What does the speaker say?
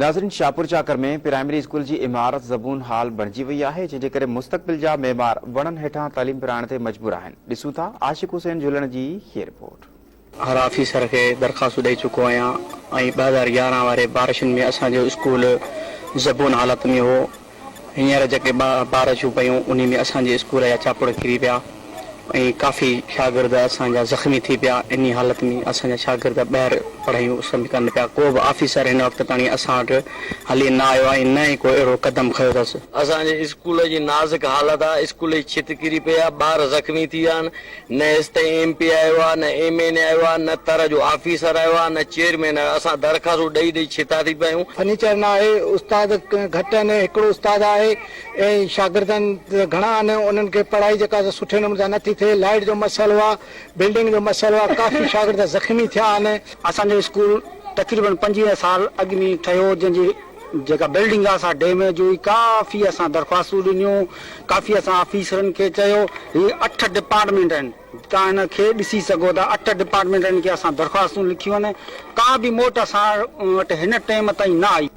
ناظرين شاهپور چاڪر ۾ primary school جي عمارت زبون حال بڻجي وئي آهي جنهن جي ڪري مستقبل جا معمار وڻن هيٺان تعليم پرائڻ تي مجبور آهن ڏسون ٿا عاشق حسين جهلڻ جي هيء رپورٽ. هر آفيسر کي درخواستون ڏئي چڪو آهيان ۽ 2011 واري بارشن ۾ اسان جو اسڪول زبون حالت ۾ هو هينئر جيڪي بارشون پيون انهي ۾ اسان جي اسڪول جا چاپڙ ڪري پيا ۽ ڪافي شاگرد اسان جا زخمي ٿي پيا انهي حالت ۾ اسان جا شاگرد ٻاهر پڙهايون اس ۾ ڪن پيا ڪو به آفيسر هن وقت تاڻي اسان وٽ هلي نه آيو آهي ۽ نه ئي ڪو اهڙو قدم کنيو اٿس. اسان جي اسڪول جي نازڪ حالت آ اسڪول جي ڇت ڪري پئي آ ٻار زخمي ٿي ويا آهن نه هيستائين ايم پي آيو آ نه ايم اين اي آيو آ نه تر جو آفيسر آيو آ نه چيئرمين آيو آ اسان درخواستون ڏئي ڏئي ڇتا ٿي پيا آهيون. فرنيچر نه آهي استاد گهٽ آهن هڪڙو استاد آهي ۽ شاگردن گهڻا آهن انهن کي پڙهائي جيڪا سا سٺي نموني سان نٿي ٿئي لائيٽ جو مسئلو آ بلڊنگ جو مسئلو آ ڪافي شاگرد زخمي ٿيا آهن. اسان جو اسڪول تقريبن 25 سال اڳ ۾ ٺهيو جنهن جي جيڪا بلڊنگ آ سا ڊيميج هئي ڪافي اسان درخواستون ڏنيون ڪافي اسان آفيسرن کي چيو هي اٺ ڊپارٽمينٽ آهن توهان هن کي ڏسي سگهو ٿا اٺ ڊپارٽمينٽن کي اسان درخواستون لکيون آهن ڪا به موٽ اسان وٽ هن ٽيم تائين نه آئي.